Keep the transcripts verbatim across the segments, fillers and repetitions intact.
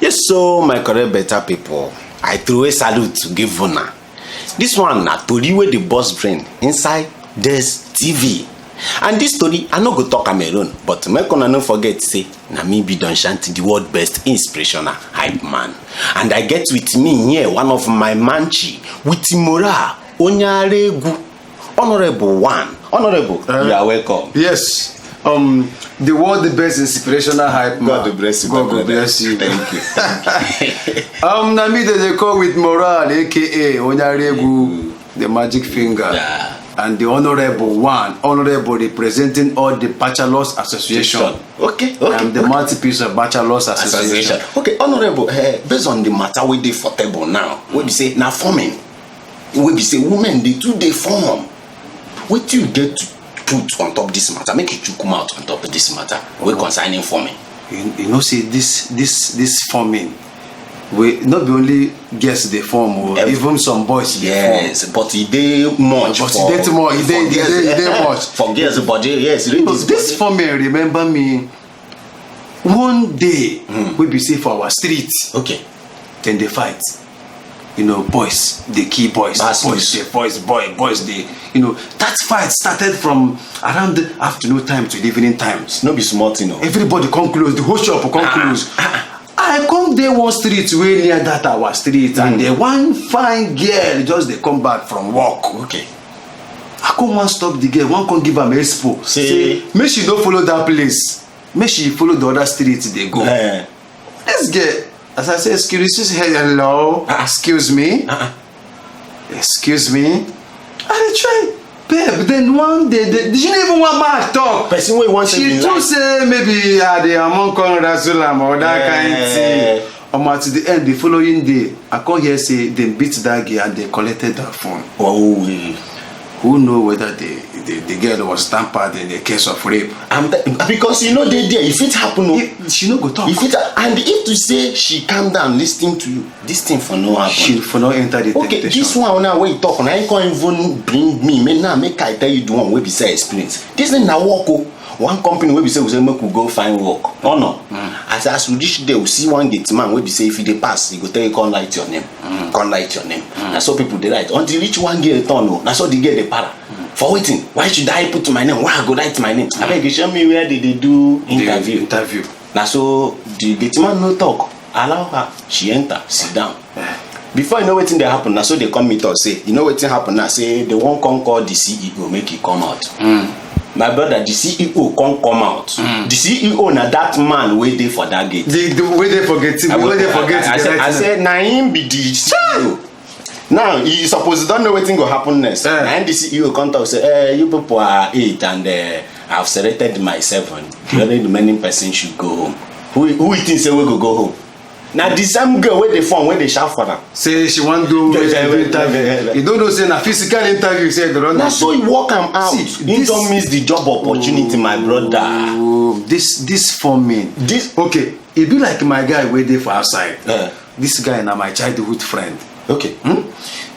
Yes, so my correct better people, I throw a salute to give una. This one na tori wey dey burst brain inside this T V. And this story, I no go talk am alone, but make una no forget say na me be Don Shanti, the world best inspirational hype man. And I get with me here one of my manchi with Mora Onyaregwu, Honorable One. Honorable, uh, you are welcome. Yes. Um, the world, the best inspirational hype man. God bless you, God bless you. Thank you. Thank you. Um, na me dey call with Moral, A K A Onyaregwu, the magic finger, yeah, and the honorable one, honorable representing all the bachelors association. Okay, okay. I'm the mouthpiece of bachelors association. Okay, honorable. Uh, based on the matter we dey for table now, we be say na forming. Wey be say women dey too dey form. Wetin you get to put on top this matter? Make you chook mouth on top this matter wey concerning forming. You, you know say this this this forming, we no be only girls dey form o, even some boys dey form. Yes, but e dey much. But e dey too much. E dey e dey e dey much for girls body. Yes, this forming remember me one day wey be say for our street. Okay. Dem dey fight. You know, boys dey kill boys. Boys dey boys boy boys dey, you know, that fight started from around the afternoon time to the evening times. No be small thing o. Everybody come close, the whole shop come close. I come dey one street wey near that our street, and then one fine girl just dey come back from work. Okay. I come wan stop the girl, wan come give am expo. Say make she no follow that place, make she follow the other street dey go. Eh. This girl, as I say, "Excuse me," she say, "Hello, excuse me, excuse me." I dey try, babe. Then one day, day she no even wan back talk. Person wey wan save im life. She too say maybe I dey among come razzle am or that kind thing. Omo, at the end, the following day, I come hear say dem beat that girl and they collected her phone. Oh, eh. Who know whether the, the, the girl was tampered in the case of rape? I'm t- because you know they there. If it happen, oh, if she no go talk. If it and if to say she calm down, listening to you, this thing for no happen. She for no enter the okay, temptation. This one now wey you talk now, you can't even bring me. Me now make I tell you the one wey be say experience. This thing na work o. One company wey be say we say make we go find work. Oh no. As as we reach there, we see one gate man wey be say if you dey pass, he go tell you come write your name. Come write your name. Na so people dey write until reach one girl turn o. Na so the girl dey para. For wetin? Why should I put my name? Why I go write my name? Abeg, you show me where they dey do interview. Interview. Na so the gate man no talk. Allow her. She enter, sit down. Before you know wetin dey happen, na so they come meet us say, you know wetin happen now, say they wan come call the C E O make he come out. My brother, the C E O come come out. The C E O na that man wey dey for that gate. The, the wey dey for gate, wey dey for gate. I say, I say, na him be the C E O. Now, you suppose don know wetin go happen next. Eh. Na him the C E O come talk say, eh, you people are eight and eh, I've selected my seven. The only remaining person should go home. Who who you think say we go go home? Na the same girl wey dey form, wey dey shout for am. Say she wan do interview. You don't know say na physical interview say they run. Na so he work am out. He don miss the job opportunity, my brother. Oh, this this for me. This okay. E be like my guy wey dey for outside. This guy na my childhood friend. Okay. Hmm?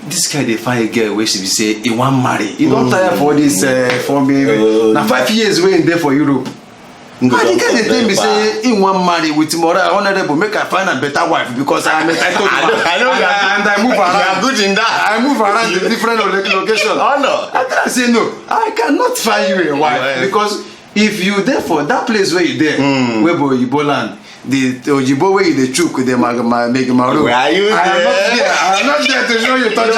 This guy dey find a girl wey she be say he wan marry. He don tire for this uh, for me. Na five years wey he dey for Europe. And the guy dey tell me say he wan marry with Mora Honorable, make I find a better wife because I am entitled man. I know, I know. And I move around. You are good in that. I move around in different location. Oh no. I tell am say no, I cannot find you a wife because if you dey for that place where you dey, wey be Oyibo land, the oyibo wey you dey chook dey mag mag make maroon. Where are you? I am not there. I am not there to show you touch.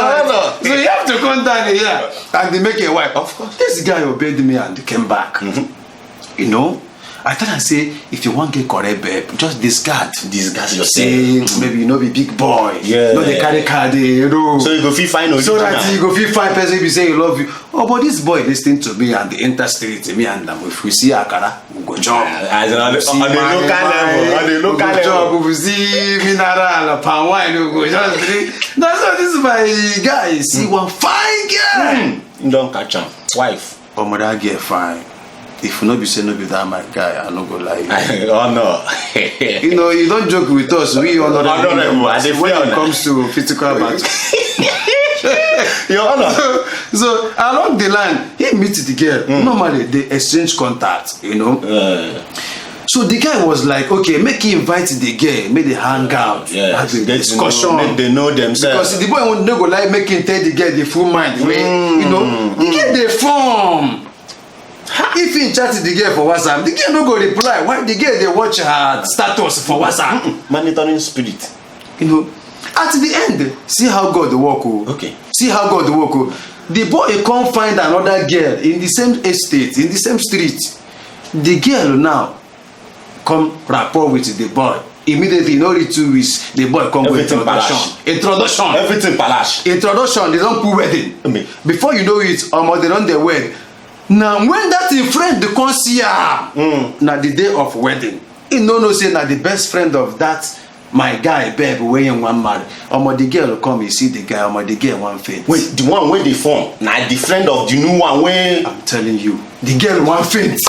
So you have to come down here and dey make a wife. Of course. This guy obeyed me and came back. You know, I tell am say if you wan get correct babe, just discard. Discard yourself. Say maybe you no be big boy. Yeah. No dey carry car dey roll. So you go fit find original. So that you go fit find person be say you love you. Oh, but this boy listen to me and the enter street, me and am, if we see akara, we go chop. As on the local level, on the local level. We go chop, we see mineral, palm wine, we go just drink. Na so this my guy see one fine girl. He don catch am. Wife. Omo, that girl fine. If no be say no be that my guy, I no go lie you. Oh no. You know, you don't joke with us. We honorable. Honorable, I dey fear. When it comes to physical battle. Your honor. So, so along the line, he meets the girl. Normally, they exchange contact, you know. So So the guy was like, okay, make he invite the girl, make they hang out, Yeah, have a get to know, discussion. Make they know themselves. Because the boy no go like make him tell the girl the full mind. Wey, you know, the girl dey form. If he chat the girl for WhatsApp, the girl no go reply. Why the girl dey watch her status for WhatsApp? Monitoring spirit. You know, at the end, see how God dey work o. Okay. See how God dey work o. The boy come find another girl in the same estate, in the same street. The girl now come rapport with the boy. Immediately, no reach two weeks, the boy come go Everything introduction. palash. Introduction. Everything palash. Introduction, they don put wedding. Amen. Before you know it, omo, they don dey wed. Na when that him friend dey come see am, na the day of wedding. He no know say na the best friend of that my guy babe wey him wan marry. Omo, the girl come, he see the guy, omo, the girl wan faint. Wait, the one wey dey form na the friend of the new one wey. I'm telling you, the girl wan faint.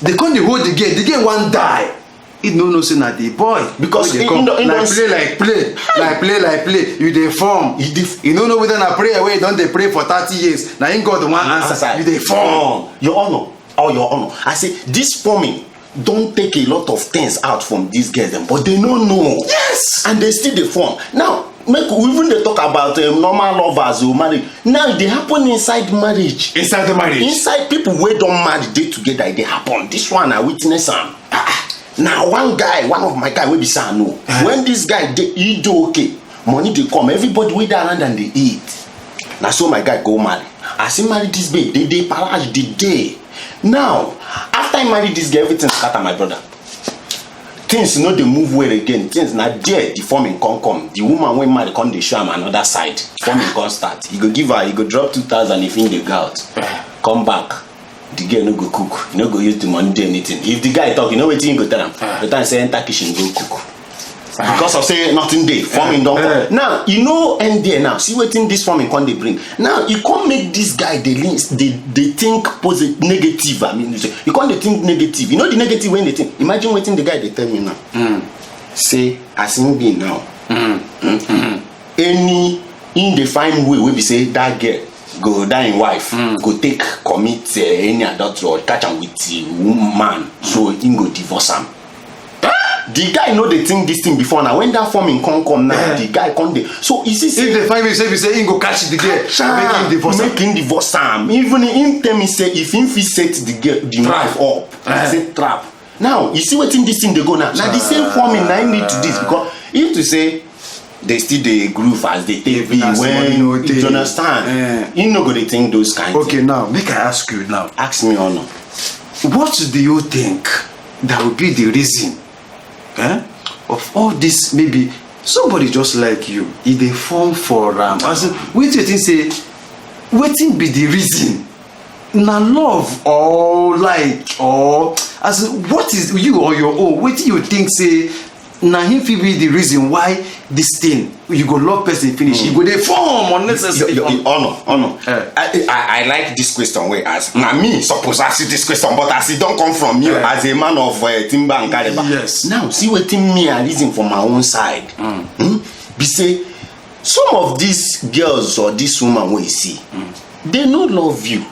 They come dey hold the girl, the girl wan die. He no know say na the boy. Because Wey dey he- come, he don- he like don- play, like play, like play, like play. You dey form. He dey- You no know whether na prayer wey you don dey pray for thirty years. Na him God wan answer. Answer. You dey form. Your honor, oh, your honor, I say this forming don take a lot of things out from these girls dem, but they no know. Yes. And they still dey form. Now, make we even dey talk about um, normal lovers o, marriage. Now, e dey happen inside marriage. Inside the marriage. Inside people wey don marry dey together, e dey happen. This one, I witness am. Ah, ah. Na one guy, one of my guy wey be say I know. When this guy dey, he dey okay. Money dey come. Everybody wey dey around am dey eat. Na so my guy go marry. As he marry this babe, they dey palash the day. Now, after he marry this girl, everything scatter, my brother. Things no dey move well again. Things na there the forming come come. The woman wey marry come dey show am another side. Forming come start. You go give her, you go drop two thousand if he dey go out. Come back, the girl no go cook. You no go use the money do anything. If the guy talk, you know wetin you go tell am. The time say enter kitchen go cook. Because of say nothing dey, forming don Eh. Come. Now, you know, end there now. See wetin this forming come dey bring. Now, e come make this guy dey lean, dey dey think positive, negative. I mean, you come dey think negative. You know the negative wey dey think. Imagine wetin the guy dey tell me now. Say as him be now. Any him dey find way wey be say that girl go, that him wife go take commit uh, any adultery or catch am with uh, woman, so him go divorce am. The guy no dey think this thing before. Now when that forming come come now, the guy come dey. So you see, say If they find me, say, be say, he go catch the girl, Sha, make him divorce am. Make him divorce am. Even him tell me say if him fit set the girl, the Trap. Wife up, Eh. Say trap. Now you see wetin this thing dey go now. Na the same forming na him lead to this, because if to say they still dey groove as they take If be na when somebody no you dey. Understand, Eh. He no go dey think those kind. Okay, now make I ask you now. Ask me, honor. What do you think that would be the reason, eh, of all this? Maybe somebody just like you, e dey form for am. As in, wetin you think say, wetin be the reason? Na love or like, or as in, what is you or your own? Wetin you think say na him fit be the reason why this thing you go love person finish, you go dey form unnecessary Your, your, form. Your honor, honor. Eh. I, I I like this question wey ask. Na me suppose ask you this question, but as e don come from you Eh. As a man of uh, timber and caliber. Yes. Now see wetin me I reason for my own side. Hmm? Be say some of these girls or this woman wey you see, they no love you.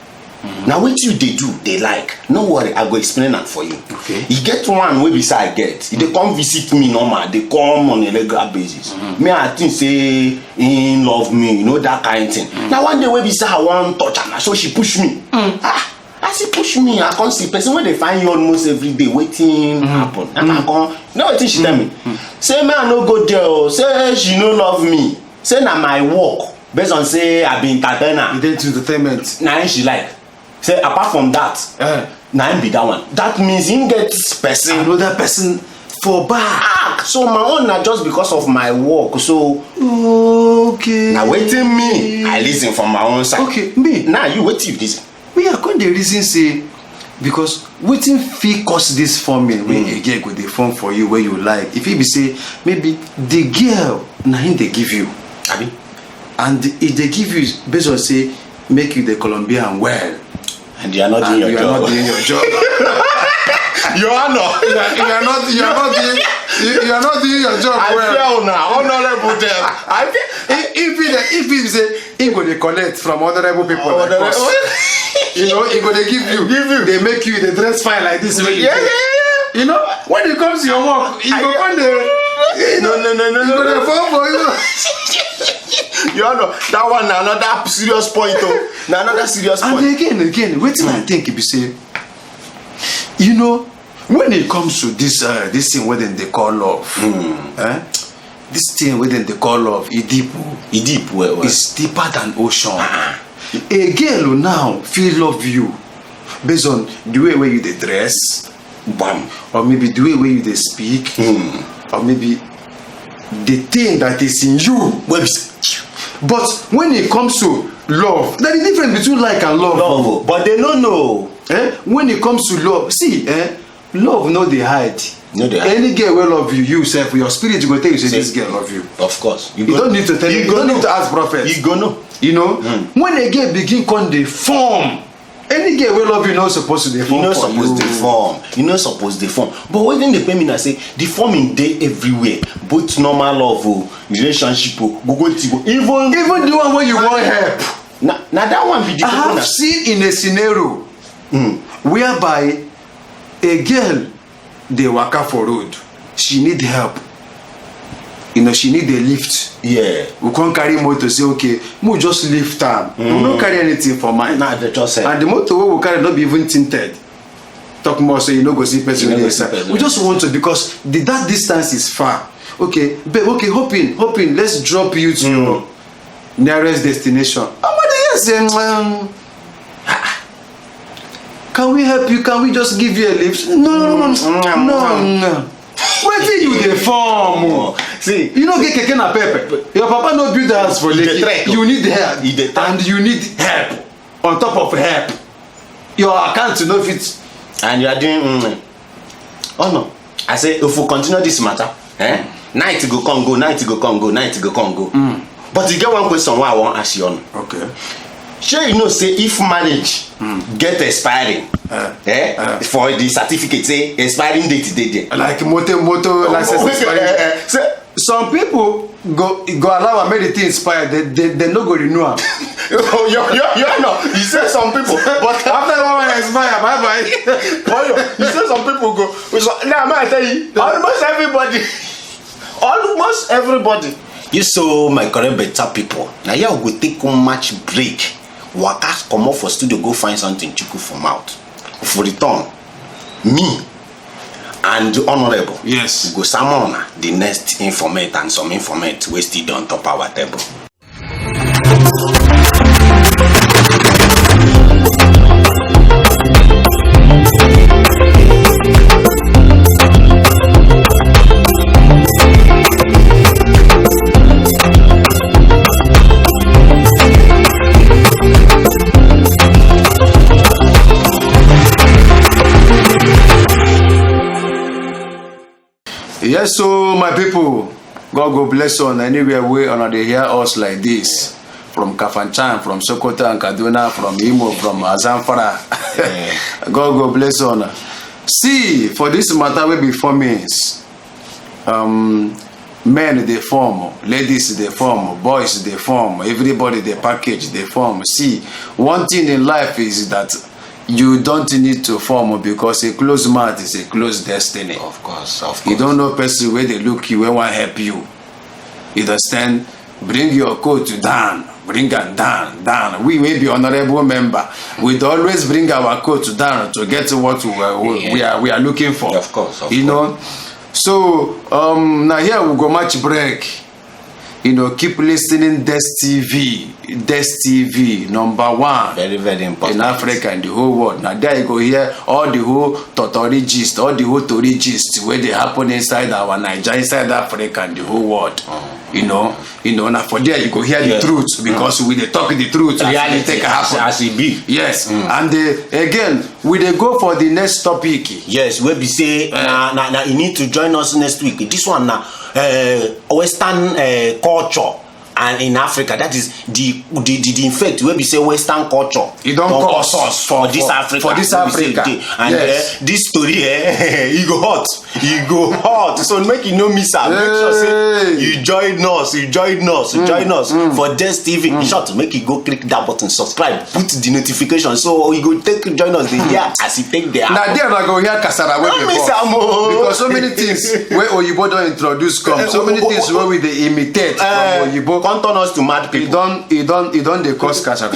Na wetin you dey do they like. No worry, I go explain am for you. Okay. E get one wey be say I get. E dey come visit me normal, dey come on a regular basis. Me I think say he love me, you know that kind thing. Na one day wey be say I wan touch am, na so she push me. Ah, as she push me, I come see person wey dey find you almost every day. Wetin happen? And I come, you know wetin she tell me? Say me I no go there o. Say she no love me. Say na my work. Based on say I be entertainer. You dey into entertainment. Na him she like. Say apart from that, Eh. Na him be that one. That means him get person. Another person for back. Ah, so my own na just because of my work. So Okay. Na wetin me I listen from my own side. Okay, me. Now you wetin you listen. Me, I come dey reason say, because wetin fit cause this forming wey a girl go dey form for you wey you like, e fit be say maybe the girl na him dey give you, Abi? And e dey give you based on say make you dey Colombian well. And you are not And doing you your are not job. Doing your job. Your honor. You are, you are not. You are not doing. You, you are not doing your job I well. Fear una, honorable dem. I fear. If if he dey- if he say he go dey collect from honorable people, like Honorable- us, you know, he go dey give you, Give you. Dey make you dey dress fine like this. Wey you Yeah, dey- yeah, yeah. You know, when it comes to your work, you go find the. No, no, no, no, You no, go no. dey fall for you. You know, that one na another serious point. Oh, na another serious And point. Again, again, wetin I think be say, you know, when it comes to this uh, this thing wey dem dey call love, eh? This thing wey dem dey call love, e deep. Oh. E deep well well. It's deeper than ocean. A girl now fit love you based on the way wey you dey dress, Bam. Or maybe the way wey you dey speak, or maybe the thing that is in you. Wey be say, But when it comes to love, there is difference between like and love. Love, oh, but they no know. Eh? When it comes to love, see, eh? Love no dey hide. No dey hide. Any girl wey love you, you sef, your spirit go tell you say Say- this girl love you. Of course. You don't need to tell me. You don't need to ask prophet. You go know. You know, when a girl begin come dey form, any girl wey love you no suppose to dey You form no for suppose you. Dey form. You no suppose dey form. But wetin dey pain me na say the forming dey everywhere. Both normal love o, relationship o, gogo tigo. Even Even the one wey you wan help. Na na that one be the I koko na. Have seen in a scenario whereby a girl dey waka for road, she need help. You know, she need a lift. Yeah. We come carry motor, say, "Okay, we just lift am." We no carry anything for mind. Na the just say. And the motor wey we carry no be even tinted. Talk more say you no go see person You wey no dey go see inside. person. We just want to, because the, that distance is far. "Okay, babe, okay, hop in, hop in. Let's drop you to your nearest destination." Omo dey hear say, um, "Ah, can we help you? Can we just give you a lift?" "No, no, no, no, no, no." Wetin you dey form? Oh? See, You no get keke na pepe. Your papa no build house for You dey Lekki. trek. You need help. You dey trek. And you need help on top of help. Your account no fit. And you are doing. Mm. Oh no. I say if we continue this matter, eh? Night go come go, night go come go, night go come go. But you get one question wey I wan ask you on. Okay. Shey you know say if marriage get expiring, Eh. Eh, for the certificate say expiring date dey there. Like motor, motor license Okay, expiring. Eh, eh, say Some people go go allow am make the thing expire. They, they, they no go renew am. you you you you know you say some people, but After one one expire, bye bye. Oyo, you say some people go. So, now, man, I tell you, almost everybody, almost everybody. You so my correct better people. Now, here we go take one match break. Waka comot for studio, go find something chuku for mouth. For return, me and the honorable, Yes. We go summon the next informant and some informant wey still dey on top our table. Yes, so my people, God go bless on anywhere wey una dey hear us like this. From Kafanchan, from Sokoto and Kaduna, from Imo, from Zamfara. God go bless on. See, for this matter wey be forming, um, men dey form, ladies dey form, boys dey form, everybody dey package dey form. See, one thing in life is that you don't need to form, because a closed mouth is a closed destiny. Of course, of course. You don't know person wey dey look you, wey wan help you. You understand? Bring your coat down. Bring am down, down. We wey be honorable member, we dey always bring our coat down to get what we are, we, we are, we are looking for. Of course, of You course. Know? So, um, now here we go match break. You know, keep listening. Des T V, Des T V, number one. Very, very important. In Africa and the whole world. Now there you go hear all the whole totori gist, all the whole tori gist wey dey happen inside our Naija, inside Africa and the whole world. You know, you know, now for there you go hear Yeah. The truth, because we dey talk the truth as e take happen. As e be. Yes, and uh, again, we dey go for the next topic. Yes, wey be say na na na you need to join us next week. This one na uh, Western uh, culture and in Africa, that is the the the, the effect wey be say Western culture E don cause us for this for- Africa for this wey be say Africa. Dey. And Yes. Uh, this story, eh, e go hot, e go hot. So make you no miss am. Make sure say You join us, you join us, you join us for Des T V. In short, make you go click that button, subscribe, put the notification, so you go take join us dey hear as e take dey happen. Na there una go hear kasara wey No dey miss burst. Am o. Because so many things wey oyibo don introduce come, so many things wey we dey imitate from Eh, oyibo. Come turn us to mad E people. don e don e don dey cause kasara.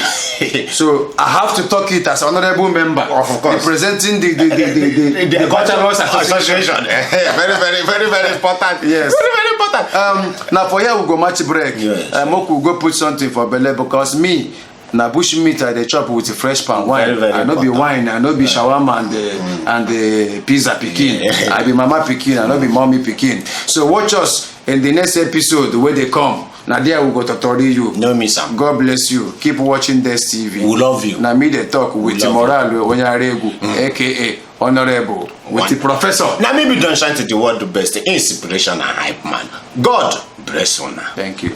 So I have to talk it as honourable member, Of course. representing the the the the, the, the Bachelors Association. Very, very, very, very important. Yes. Very, very important. Um, na for here we go match break. Yes. Uh, make we go put something for belle, because me, na bush meat I dey chop with fresh palm wine. Very, very I no be important. Wine, I no be shawarma and the and the pizza pikin. Yeah. I be mama pikin, I no be mommy pikin. So watch us in the next episode wey dey come. Na there we go totori you. No miss am. God bless you. Keep watching Des T V. We love you. Na me dey talk with We love you. Morale Onyaregwu, A K A Honourable, with the One. Professor. Na me be Don Shine to the world the best, the inspiration and hype man. God bless una. Thank you.